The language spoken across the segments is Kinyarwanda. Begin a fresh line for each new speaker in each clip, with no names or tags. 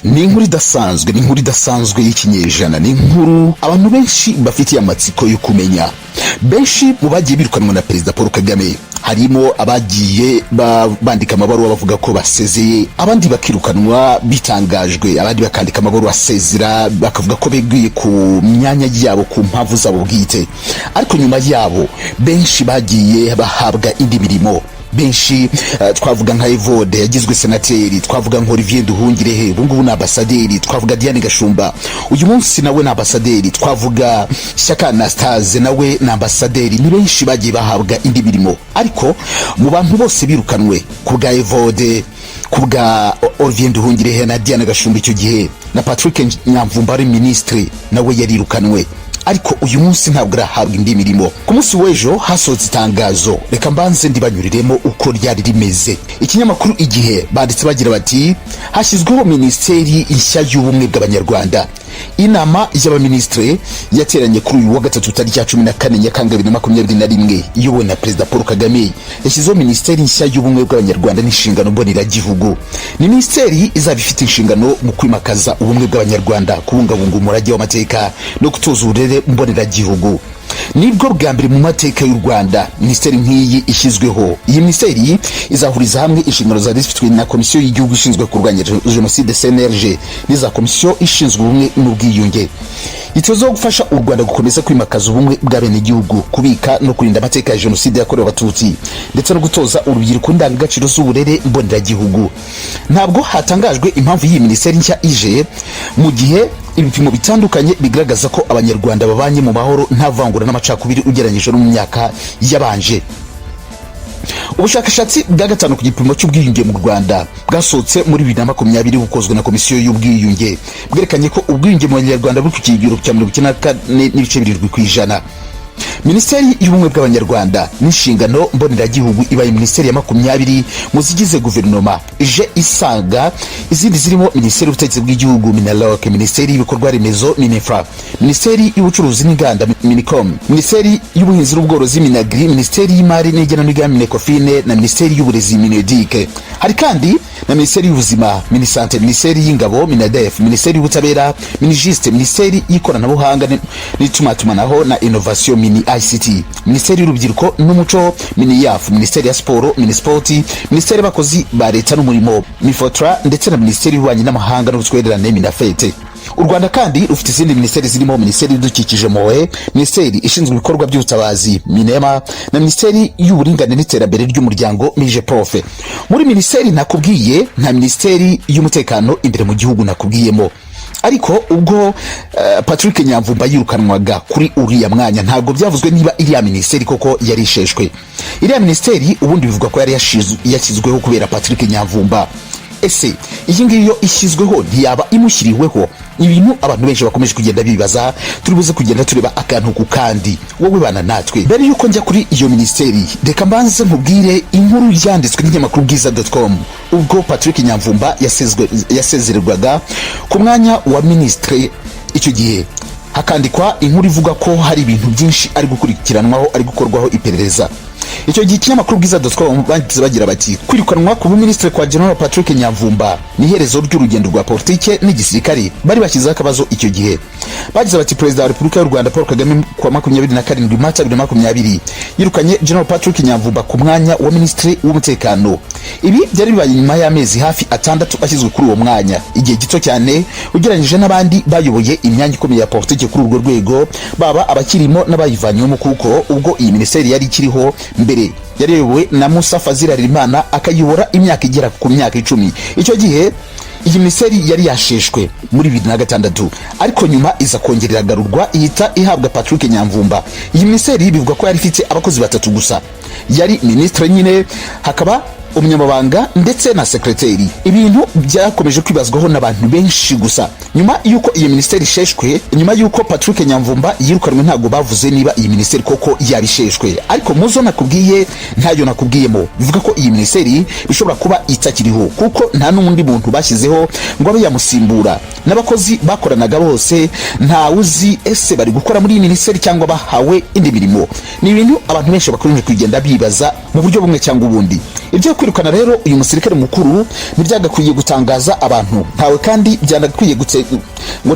Ni inkuru idasanzwe, ni inkuru idasanzwe y'ikinyejana, ni inkuru abantu benshi bafitiye amatsiko yo kumenya. Benshi mu bagiye birukanwa na Perezida Paul Kagame, harimo abagiye bandika amabaruwa bavuga ko basezeye, abandi bakirukanwa bitangajwe, abandi bakandika amabaruwa asezera bakavuga ko beguye ku myanya yabo ku mpamvu zabo bwite. Ariko nyuma yabo benshi bagiye bahabwa indi mirimo. Benshi twavuga nka Evode yagizwe senateri, twavuga nka Olivier Nduhungirehe, ubu ngubu ni ambasaderi, twavuga Diane Gashumba, uyu munsi nawe ni ambasaderi, twavuga Shyaka Anastase, nawe ni ambasaderi. Ni benshi bagiye bahabwa indi mirimo. Ariko mu bantu bose birukanwe, ku bwa Evode, ku bwa Olivier Nduhungirehe na Diane Gashumba icyo gihe, na Patrick Nyamvumba ari minisitiri, nawe yarirukanwe, ariko uyu munsi ntabwo arahabwa indi mirimo. Ku munsi w'ejo hasohotse itangazo, reka mbanze ndibanyuriremo uko ryari rimeze. Ikinyamakuru Igihe banditse bagira bati: "Hashyizweho minisiteri nshya y'ubumwe bw'Abanyarwanda. Inama y'Abaminisitiri yateranye kuri uyu wa gatatu tariki ya 14 Nyakanga 2021, iyobowe na Perezida Paul Kagame, yashyizeho minisiteri nshya y'ubumwe bw'Abanyarwanda n'inshingano mboneragihugu. Ni minisiteri izaba ifite inshingano mu kwimakaza ubumwe bw'Abanyarwanda, kubungabunga umurage w'amateka no gutoza uburere mboneragihugu. Nibwo bwa mbere mu mateka y'u Rwanda minisiteri nk'iyi ishyizweho. Iyi minisiteri izahuriza hamwe inshingano zari zifitwe na Komisiyo y'Igihugu ishinzwe kurwanya Jenoside, CNLG, n'iza Komisiyo ishinzwe ubumwe n'ubwiyunge. Yitezweho gufasha u Rwanda gukomeza kwimakaza ubumwe bw'abenegihugu, kubika no kurinda amateka ya Jenoside yakorewe Abatutsi, ndetse no gutoza urubyiruko indangagaciro z'uburere mboneragihugu." Ntabwo hatangajwe impamvu y'iyi minisiteri nshya ije mu gihe ibipimo bitandukanye bigaragaza ko Abanyarwanda babanye mu mahoro, nta vangura n'amacakubiri, ugereranyije no mu myaka yabanje. Ubushakashatsi bwa gatanu ku gipimo cy'ubwiyunge mu Rwanda bwasohotse muri 2020, bukozwe na Komisiyo y'Ubwiyunge, bwerekanye ko ubwiyunge mu Banyarwanda buri ku kigero cya 94.7%. Minisiteri y'Ubumwe bw'Abanyarwanda n'Inshingano Mboneragihugu ibaye minisiteri ya 20 mu zigize guverinoma, ije isanga izindi zirimo Minisiteri y'Ubutegetsi bw'Igihugu, MINALOC, Minisiteri y'Ibikorwa Remezo, MININFRA, Minisiteri y'Ubucuruzi n'Inganda, MINICOM, Minisiteri y'Ubuhinzi n'Ubworozi, MINAGRI, Minisiteri y'Imari n'Igenamigambi, MINECOFIN, na Minisiteri y'Uburezi, MINEDUC. Hari kandi na Minisiteri y'Ubuzima, MINISANTE, Minisiteri y'Ingabo, MINADEF, Minisiteri y'Ubutabera, MINIJUST, Minisiteri y'Ikoranabuhanga n'Itumatumanaho na Innovation, MINICT, Minisiteri y'Urubyiruko n'Umuco, MINIYAF, Minisiteri ya Siporo, MINISPORT, Minisiteri y'Abakozi ba Leta n'Umurimo, MIFOTRA, ndetse na Minisiteri y'Ububanyi n'Amahanga n'Ubutwererane, MINAFFET. U Rwanda kandi rufite izindi minisiteri zirimo Minisiteri y'Ibidukikije, MOE, Minisiteri ishinzwe ibikorwa by'ubutabazi, MINEMA, na Minisiteri y'Uburinganire n'Iterambere ry'Umuryango, MIGEPROF. Muri minisiteri nakubwiye, nta Minisiteri y'Umutekano imbere mu gihugu nakubwiyemo. Ariko ubwo Patrick Nyamvumba yirukanwaga kuri uriya mwanya, ntabwo byavuzwe niba iriya minisiteri koko yari isheshwe. Iriya minisiteri ubundi bivugwa ko yari yashyizweho kubera Patrick Nyamvumba. Ese iyi ngiyi yo ishyizweho ntiyaba imushyiriweho? Ibintu abantu benshi bakomeje kugenda bibaza. Turi buze kugenda tureba akantu ku kandi, wowe bana natwe. Mbere y'uko njya kuri iyo minisiteri, reka mbanze nkubwire inkuru yanditswe n'inyamakuru bwiza.com ubwo Patrick Nyamvumba yasezererwaga ku mwanya wa minisitiri. Icyo gihe hakandikwa inkuru ivuga ko hari ibintu byinshi ari gukurikiranwaho, ari gukorwaho iperereza. Icyo gihe ikinyamakuru bwiza.com banditse bagira bati: "Kwirukanwa ku buminisitiri kwa General Patrick Nyamvumba ni iherezo ry'urugendo rwa politike n'igisirikare?" Bari bashyizeho akabazo. Icyo gihe bagize bati: "Perezida wa Repubulika y'u Rwanda Paul Kagame ku wa 27 Mata 2020 yirukanye General Patrick Nyamvumba ku mwanya wa minisitiri w'umutekano. Ibi byari bibaye nyuma y'amezi hafi 6 ashyizwe kuri uwo mwanya, igihe gito cyane ugereranyije n'abandi bayoboye imyanya ikomeye ya politiki kuri urwo rwego, baba abakirimo n'abayivanywemo, kuko ubwo iyi minisiteri yari ikiriho mbere yari iyobowe na Musa Fazil Harerimana, akayobora imyaka igera ku myaka 10. Icyo gihe iyi minisiteri yari yasheshwe muri 2006, ariko nyuma iza kongera iragarurwa, ihita ihabwa Patrick Nyamvumba. Iyi minisiteri bivugwa ko yari ifite abakozi batatu gusa: yari minisitiri nyine, hakaba umunyamabanga ndetse na sekreteri. Ibintu byakomeje kwibazwaho n'abantu benshi gusa nyuma y'uko iyi minisiteri isheshwe, nyuma y'uko Patrick Nyamvumba yirukanwe, ntabwo bavuze niba iyi minisiteri koko yabisheshwe. Ariko muzo nakubwiye ntayo nakubwiyemo. Bivuga ko iyi minisiteri bishobora kuba itakiriho, kuko nta n'undi muntu bashyizeho ngo abe yamusimbura, n'abakozi bakoranaga bose ntawuzi ese bari gukora muri iyi minisiteri cyangwa bahawe indi mirimo. Ni ibintu abantu benshi bakomeje kugenda bibaza mu buryo bumwe cyangwa ubundi. Ibyo kwirukanwa kwa Patrick Nyamvumba byabaye nyuma y'amezi Kwirukana rero uyu musirikare mukuru ntibyagakwiye gutangaza abantu ntawe, kandi byanagakwiye gute ngo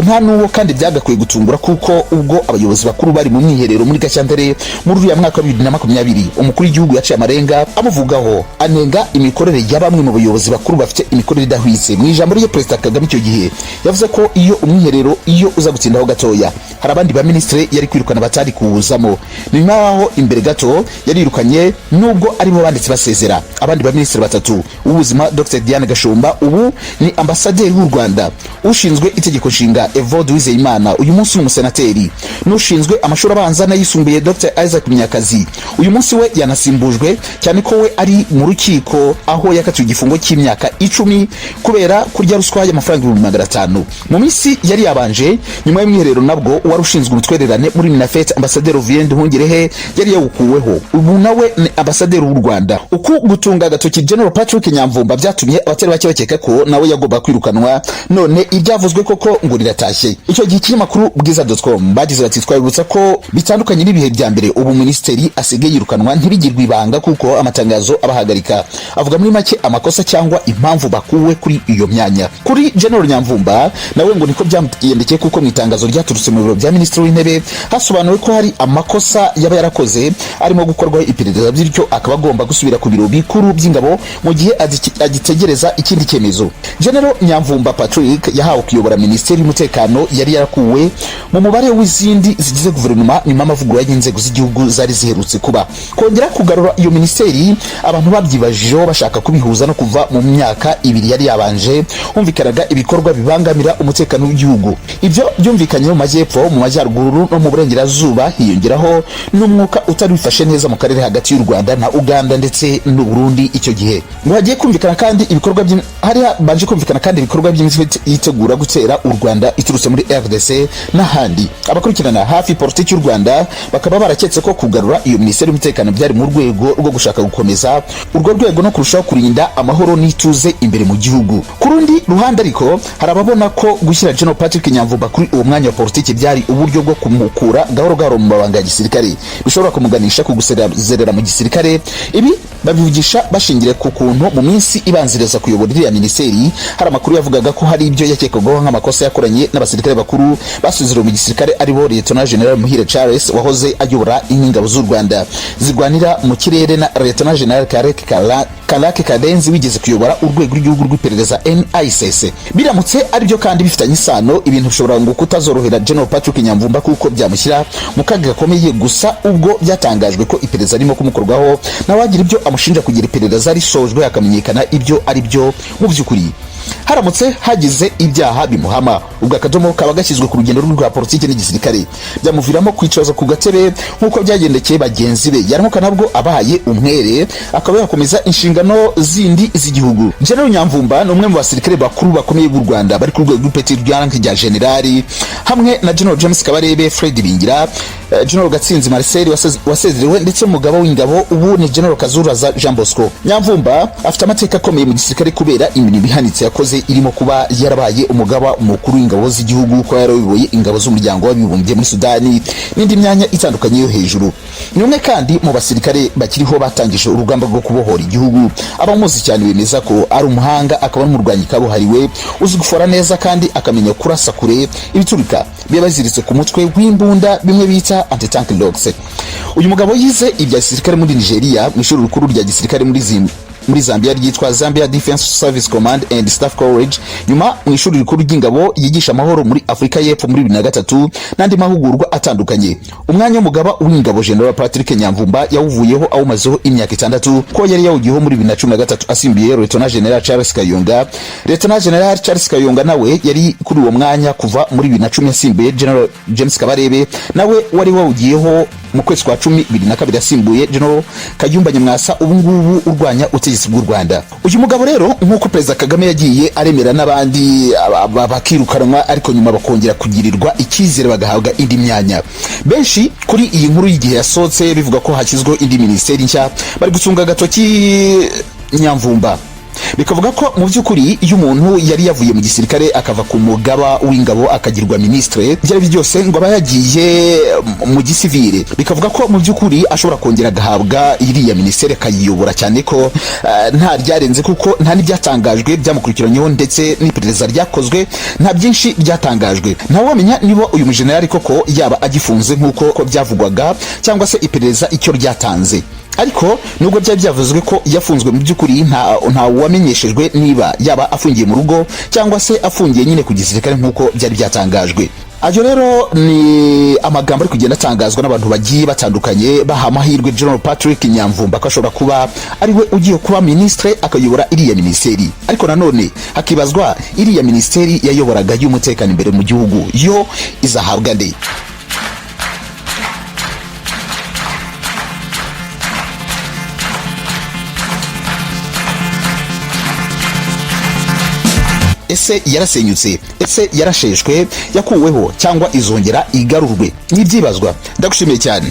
nta n'uwo kandi byagakwiye gutungura, kuko ubwo abayobozi bakuru bari mu mwiherero muri Gashyantare muri uriya mwaka wa 2020, umukuru w'igihugu yaciye amarenga amuvugaho, anenga imikorere ya bamwe mu bayobozi bakuru bafite imikorere idahwitse. Mu ijambo rye, Perezida Kagame icyo gihe yavuze ko iyo umwiherero iyo uza gutsindaho gatoya, hari abandi ba minisitiri yari kwirukana batari kuwuzamo. Ni nyuma y'aho imbere gato yarirukanye, nubwo aribo banditse basezera, abandi ba minisitiri batatu: uw'ubuzima Dr Diane Gashumba, ubu ni ambasaderi w'u Rwanda, ushinzwe itegeko nshinga Evode Uwizeyimana, uyu munsi ni umusenateri, n'ushinzwe amashuri abanza n'ayisumbuye Dr Isaac Munyakazi. Uyu munsi we yanasimbujwe, cyane ko we ari mu rukiko aho yakatiwe igifungo cy'imyaka 10 kubera kurya ruswa y'amafaranga 500,000. Mu minsi yari yabanje nyuma y'umwiherero, nabwo uwari ushinzwe ubutwererane muri MINAFFET, Ambasaderi Olivier Nduhungirehe, yari yawukuweho, ubu nawe ni ambasaderi w'u Rwanda. Uku gutunga agatoki General Patrick Nyamvumba byatumye abatari bake bakeka ko nawe yagomba kwirukanwa. None ibyavuzwe koko ngo riratashye. Icyo gihe ikinyamakuru bwiza.com bagize bati: "Twabibutsa ko bitandukanye n'ibihe bya mbere, ubu minisiteri asigaye yirukanwa ntibigirwe ibanga, kuko amatangazo abahagarika avuga muri make amakosa cyangwa impamvu bakuwe kuri iyo myanya." Kuri General Nyamvumba nawe ngo niko byamugendekeye, kuko mu itangazo ryaturutse mu biro bya Minisitiri w'Intebe hasobanuwe ko hari amakosa yaba yarakoze arimo gukorwaho iperereza, bityo akaba agomba gusubira ku biro bikuru by'ingabo mu gihe agitegereza ikindi cyemezo. General Nyamvumba Patrick yahawe kuyobora Minisiteri y'Umutekano yari yarakuwe mu mubare w'izindi zigize guverinoma nyuma y'amavugurura y'inzego z'igihugu zari ziherutse kuba. Kongera kugarura iyo minisiteri, abantu babyibajijeho bashaka kubihuza no kuva mu myaka 2 yari yabanje humvikanaga ibikorwa bibangamira umutekano w'igihugu. Ibyo byumvikanye mu majyepfo, mu majyaruguru no mu burengerazuba, hiyongeraho n'umwuka utari wifashe neza mu karere hagati y'u Rwanda na Uganda ndetse n'u Burundi. Icyo gihe ngo hagiye kumvikana kandi ibikorwa hari habanje kumvikana kandi ibikorwa by'imitwe yitegura gutera u Rwanda iturutse muri RDC n'ahandi. Abakurikirana hafi politiki y'u Rwanda bakaba baraketse ko kugarura iyo minisiteri y'umutekano byari mu rwego rwo gushaka gukomeza urwo rwego no kurushaho kurinda amahoro n'ituze imbere mu gihugu. Ku rundi ruhande ariko, hari ababona ko gushyira General Patrick Nyamvumba kuri uwo mwanya wa politiki byari uburyo bwo kumukura gahoro gahoro mu mabanga ya gisirikare, bishobora kumuganisha ku gusezerera mu gisirikare. Ibi babivugisha bashingiye ku kuntu mu minsi ibanziriza kuyobora iriya minisiteri hari amakuru yavugaga ko hari ibyo yakekwagaho nk'amakosa yakoranye n'abasirikare bakuru basezerawe mu gisirikare, aribo Lieutenant General Muhire Charles wahoze ayobora ingabo z'u Rwanda zirwanira mu kirere na Lieutenant General Karake Karenzi wigeze kuyobora urwego rw'igihugu rw'iperereza NISS. Biramutse aribyo kandi bifitanye isano, ibintu bishobora ngo kutazorohera General Patrick Nyamvumba, kuko byamushyira mu kaga gakomeye. Gusa ubwo byatangajwe ko iperereza ririmo kumukorwaho, nawe agira ibyo amushinja kugira iperereza risojwe hakamenyekana ibyo ari byo mu by'ukuri. Haramutse hagize ibyaha bimuhama, ubwo akadomo kaba gashyizwe ku rugendo rwe rwa politiki n'igisirikare, byamuviramo kwicaza ku gatebe nk'uko byagendekeye bagenzi be. Yaramuka nabwo abaye umwere, akaba yakomeza inshingano zindi z'igihugu. General Nyamvumba ni umwe mu basirikare bakuru bakomeye b'u Rwanda bari ku rwego rw'ipeti rya rank rya generali, hamwe na General James Kabarebe, Fred Ibingira, General Gatsinzi Marcel wasezerewe, ndetse n'umugaba w'ingabo ubu ni General Kazuraza Jean Bosco. Nyamvumba afite amateka akomeye mu gisirikare kubera imirimo ihanitse yakoze, irimo kuba yarabaye umugaba mukuru w'ingabo z'igihugu, kuba yarayoboye ingabo z'Umuryango w'Abibumbye muri Sudani n'indi myanya itandukanye yo hejuru. Ni umwe kandi mu basirikare bakiriho batangije urugamba rwo kubohora igihugu. Abamuzi cyane bemeza ko ari umuhanga, akaba n'umurwanyi kabuhariwe uzi gufora neza kandi akamenya kurasa kure ibiturika biba biziritse ku mutwe w'imbunda, bimwe bita anti-tank logs. Uyu mugabo yize ibya gisirikare muri Nigeria, mu ishuri rikuru rya gisirikare muri Zambia ryitwa Zambia Defense Service Command and Staff College, nyuma mu ishuri rikuru ry'ingabo yigisha amahoro muri Afurika y'Epfo muri 2003, n'andi mahugurwa atandukanye. Umwanya w'umugaba w'ingabo General Patrick Nyamvumba yawuvuyeho awumazeho imyaka 6, ko yari yawugiyeho muri 2013 asimbuye Lieutenant General Charles Kayonga. Lieutenant General Charles Kayonga nawe yari kuri uwo mwanya kuva muri 2010, asimbuye General James Kabarebe, nawe wari wawugiyeho mu kwezi kwa cumi 2002, asimbuye General Kayumba Nyamwasa, ubu ngubu urwanya ubutegetsi bw'u Rwanda. Uyu mugabo rero, nk'uko Perezida Kagame yagiye aremera n'abandi bakirukanwa, ariko nyuma bakongera kugirirwa icyizere bagahabwa indi myanya, benshi kuri iyi nkuru y'igihe yasohotse bivuga ko hashyizweho indi minisiteri nshya bari gutunga agatoki Nyamvumba. Bikavuga ko mu by'ukuri iyo umuntu yari yavuye mu gisirikare, akava ku mugaba w'ingabo, akagirwa ministre, ibyo ari byo byose ngo aba yagiye mu gisivile. Bikavuga ko mu by'ukuri ashobora kongera agahabwa iriya minisiteri akayiyobora, cyane ko nta ryarenze, kuko nta n'ibyatangajwe byamukurikiranyeho, ndetse n'iperereza ryakozwe nta byinshi byatangajwe. Ntawamenya niba uyu mujenerali koko yaba agifunze nk'uko ko byavugwaga, cyangwa se iperereza icyo ryatanze. Ariko nubwo byari byavuzwe ko yafunzwe, mu by'ukuri nta wamenyeshejwe niba yaba afungiye mu rugo cyangwa se afungiye nyine ku gisirikare nk'uko byari byatangajwe. Ayo rero ni amagambo ari kugenda atangazwa n'abantu bagiye batandukanye, baha amahirwe General Patrick Nyamvumba ko ashobora kuba ari we ugiye kuba ministre, akayobora iriya minisiteri. Ariko nanone hakibazwa, iriya minisiteri yayoboraga y'umutekano imbere mu gihugu yo izahabwa nde? Ese yarasenyutse? Ese yarasheshwe, yakuweho, cyangwa izongera igarurwe? N'ibyibazwa. Ndagushimiye cyane.